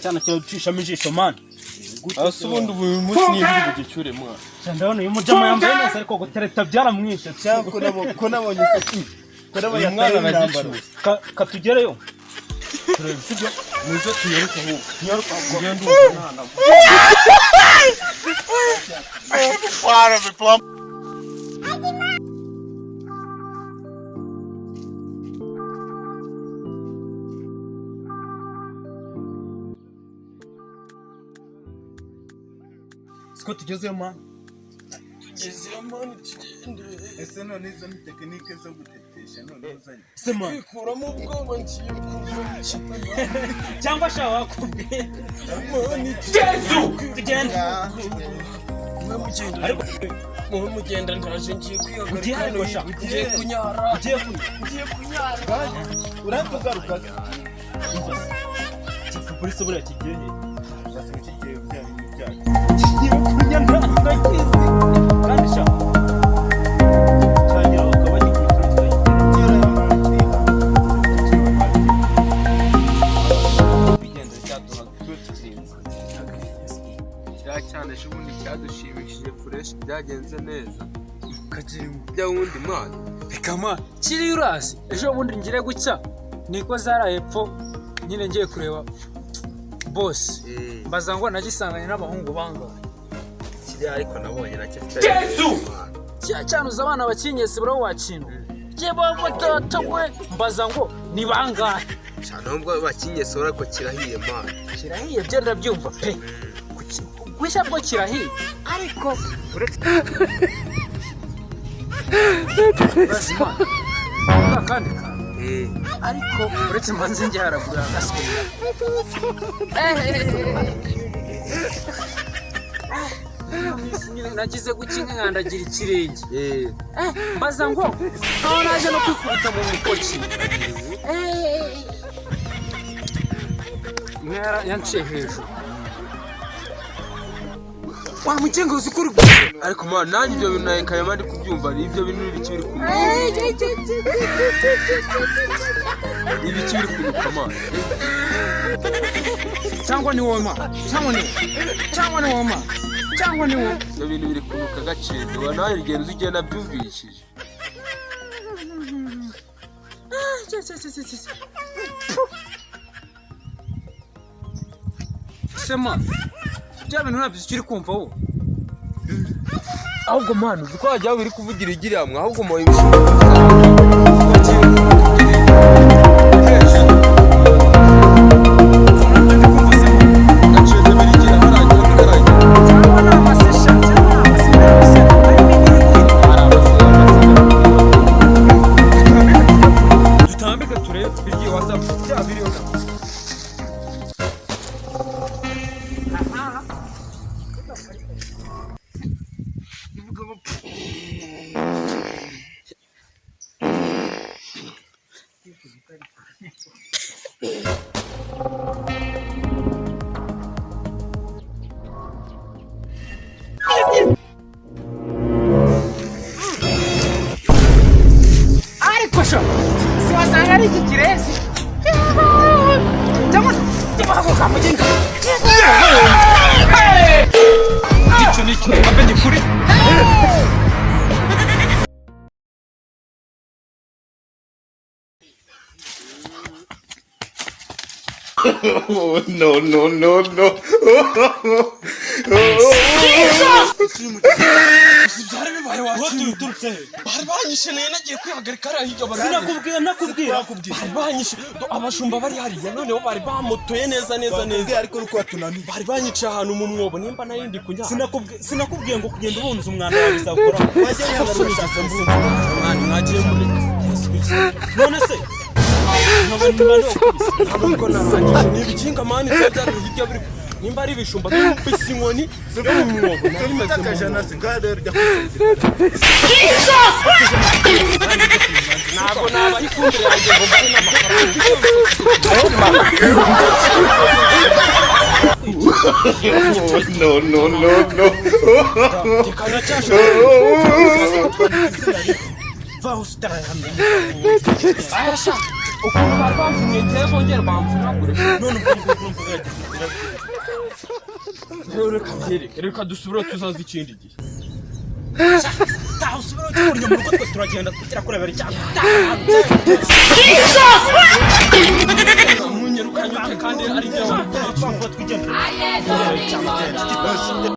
Cyana kiracishamo ijisho man. Ase ubundi ubu munsi ni ibiri bugicyure mwana. Ndabona uyu mujama yambaye neza ariko gutereta byaramwishe. Cyangwa ko nabonye isoko, ko nabonye Uyu mwana atari imyambaro. aragicyura. Katugereyo turebe, sibyo? Muze tunyaruke ahubwo. Nyaruka. Ngende umva ntanagwa. Siko tugezeyo man. Tugezeyo mani, tugende. Ese none izo ni tekinike zo gutetesha none uzanye? Se man. Kwikuramo ubwoba ngiye kuva. Cyangwa sha wakubwiye. Mani. Yesu, tugende. Mwe mugenda. Ariko Mwe mugenda, ndaje ngiye kwihagarika. Ugiye ariko sha. Ngiye kunyara. Ugiye kunywa. Ngiye kunyara. Uratugaruka. Polisi buriya kigiye he? Basi kigiye bya bintu byacu. Kigiye kunya ntakizi. Kandi sha cyagera bakaba bagikubita Kera y'abantu. Bigenda cyaduha tutinze kiriya cyane. Ejo bundi cyadushimishije fresh, byagenze neza. Kagira bya wundi mwana. Reka ma kiriya urazi, ejo bundi ngire gucya niko zara hepfo nyine ngiye kureba bose, mbaza ngo nagisanganye n'abahungu bangahe. Kiriya ariko nabonye nacyo kitari. Kiriya cyanuza abana bakinyese buraho wakintu tata we, mbaza ngo ni bangahe. Cyane nubwo bakinyesora ariko kirahiye mwana. Kirahiye byo ndabyumva pe. Gushya bwo kirahiye, ariko uretse Urazi ma, akandi kantu, ariko uretse mbanze njye haraguru agaswera. Nagize gukinga nkandagira ikirenge, mbaza ngo aho naje no kwikubita mu mukoki. Imwe yanciye hejuru wa mugenga uzi ko uri Ariko mwana, nanjye ibyo bintu nawe kayama ndi kubyumva, ni ibyo bintu n'ibiki biri kunuka, ibiki biri kunuka mwana? Cyangwa ni wowe ma, cyangwa ni wowe, cyangwa ni wowe ma, cyangwa ni wowe. Ibyo bintu biri kunuka gaceze wa, nawe rigenda uzi ugenda byumvishije. Sema bya bintu ntabyo ukiri kumva wowe. Ahubwo mwana, uzi ko wajya biri kuvugira igira mwe ahubwo mu gaceze birigira haragira bikaragira. Cyangwa ni amasesha, cyangwa ni amasesha, harimo ibintu. Dutambike turebe biryi WhatsApp bya biriho. Ariko sha siwasanga ari iki kirezi cyangwa cyangwa mugenga. Icyo ni cyo abe ni kuri. No, no, no, no. Byari bibaye wacu. Uturutse he? Bari banyishe, nayo nagiye kwihagarika hariya hirya baranyishe. Sinakubwiye, nakubwira. Bari banyishe abashumba bari hariya, noneho bari bamotoye neza neza neza. Ariko nuko watunaniye. Bari banyicaye ahantu mu mwobo nimba nari ndi kunyara. Sinakubwiye ngo kugenda ubunza umwanda wawe bizakora? Wajya wihagarika. Mwana, mwagiye muri Yesu Kristo. None se nkabona umwanda wakubise? Ntabwo narangije ni ibikinga mani byari hirya biri nimba ari ibishumba byumvise inkoni yo mu mwobo nari meze mu Akajana se ngade rya kusinzira. Ntabwo nabaha ifumbire yanjye ngo mbone n'amafaranga. No, no, no, no. Reka nacyashaka. Vaho utarahamye. Arasha ukuntu bari bamvunye, ngewe bongera bamvunagure. None ubwo ngubwo urumva uragira. Rero reka mbyereke, reka dusubire, tuzaza ikindi gihe. Taha usubire ujye kurya mu rugo, twe turagenda tugira kurebera icyago. Munyirukanye ute kandi ari jye wari Twigendere. Cyangwa